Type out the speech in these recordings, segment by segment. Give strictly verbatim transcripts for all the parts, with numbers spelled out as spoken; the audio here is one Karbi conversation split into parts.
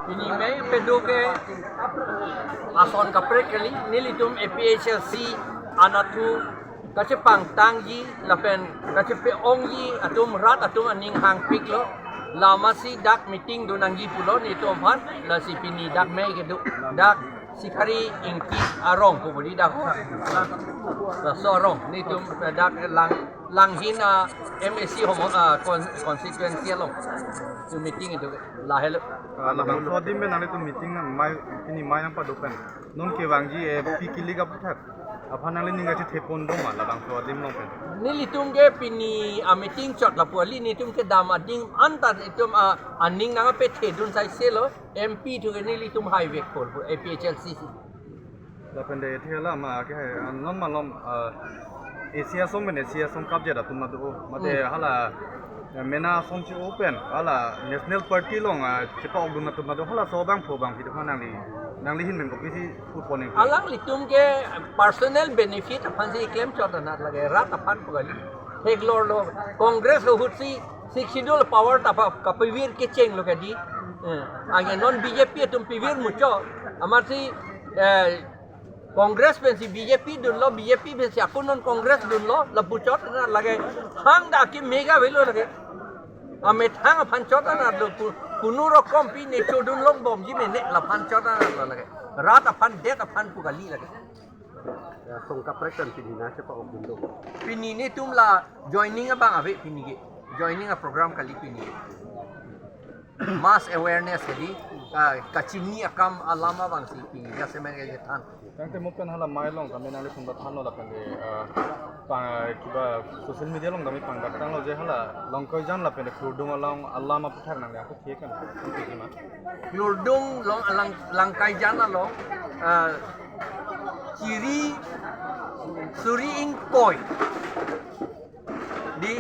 Pini May peduk ke ason kaprek kali, nelitum A P H L C anatthu kachepangtangji lapen kachepe-ongji atum rat atum aning hangpiklo. Lasi dak meeting do nangji pulo nelitum aphan, lasi pini dak May keduk, dak Sikhari Ingti arong pu bodi dak. Laso arong nelitum dak lang Langhin a M A C homo a con- constituency along. Tu meeting itu lahelo. Ah, labangso adim pen nanglitum meeting nang mai, pini mai nangpaduk pen, non kevangji, eh, pi kili kaputhak aphan nangli ning kachethepon do ma labangso adim along pen? Nelitum ke pini a meeting chot lapu kali, nelitum kedam adim anta itum a aning nangpethedun saiselo, M P thu ke nelitum highway kol pu A P H L C si. Lapen de the alam, ah, ke hai, ah, non malom, ah, A C asom pen A C asom kapjat atum ado, mate Hmm. hala, eh, mena asom che-o pen hala National Party along, ah, chepa-okdun atum ado, halaso abangphu abang kita nangli, nangli ahin pen kopisi putpon nang? Alanglitum ke personal benefit aphan si klem chot anat lake, rat aphan pu kali. Theklorlo, Congress ahut si Sixth Schedule power ta pa kapivir kechenglo kadi. Eh, anke non B J P atum pivir muchot. Amatsi, eh, Congress pensi B J P dunlo, B J P pensi ako non Congress dunlo, lapu chot anat lake. Hang dak ke mega avelo lake. Amethang aphan chot anatlo pu, kuno rokom pine chodun longbomji mene laphan chot anatlo lake. Rat aphan, det aphan pu kali lake. Ya, song kaprek pen pini nangchepa-okdun do? Pini nelitum la joining abang ave pini ke. Joining a program kali pini ke. Mass awareness kali, ah, kachini akam alam abang si pini jasemet kechethan. Tangte mo pen hala mai along kami nanglitum ta thanlo lapen de, ah, pa, kiba social media along kami pangdak tanglo je hala Langkaijan lapen de Klurdung along alam aputhak nangli ako thek kan. Ante kima? Klurdung along alang Langkaijan along, ah, chiri suri ingkoi. Di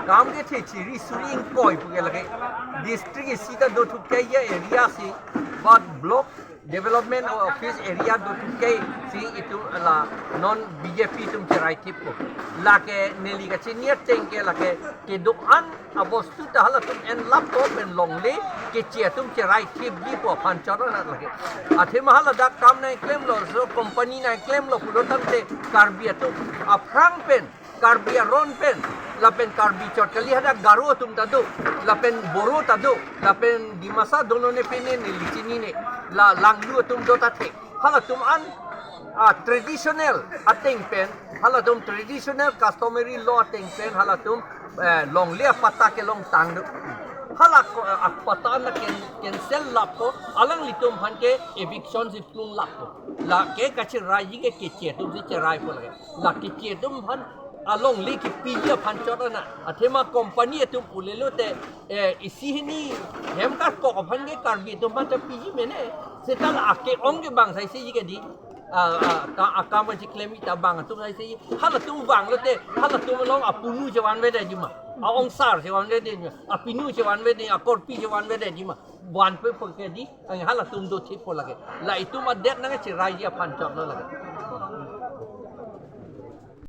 kam kethe chiri suri ingkoi pu ke lake district isi ta do thuke ya area si, but block development office area do thuke si itum la non B J P atum cherai thippo. Lake neli kachini ateng ke lake kedo-an abostu ta halatum en lappo pen longle keche atum cherai thipji pu aphan chot anat lake. Athema hala dak kam nangklemlo, so company nangklemlo pulo tangte Karbi atum aphrang pen, Karbi aron pen, lapen Karbi chot kali, hadak Garo atum ta do, lapen Boro ta do, lapen Dimasa dolo ne pene neli chinine, la Langlu atum do ta the. Halatum an, ah, traditional ateng pen, halatum traditional customary law ateng pen, halatum, eh, longle apatta kelongtang do. Hala ko, ah, apatta na ken, cancel lappo, alanglitum aphan ke eviction si plung lappo. Lake kacheraiji ke keche atum si cheraipo lake. La keche atum aphan alongle kepiji aphan chot anat. Athema company atum pulelote, eh, isi hini hem karkok aphan ke Karbi atum aphan ta piji mene. Seta la ake-ong ke bang saisiji ke di. Ah, ah, ka, akam kachiklem ta bang atum saisiji. Halatum vanglote, halatum along apunu chevanvedetji ma, aongsar chevanvedetji ma, apinu chevanvede, akorpi chevanvedetji ma. Vanpe pu ke di, ang halatum do thippo lake. La itum adet nangcheraiji aphan chotlo lake.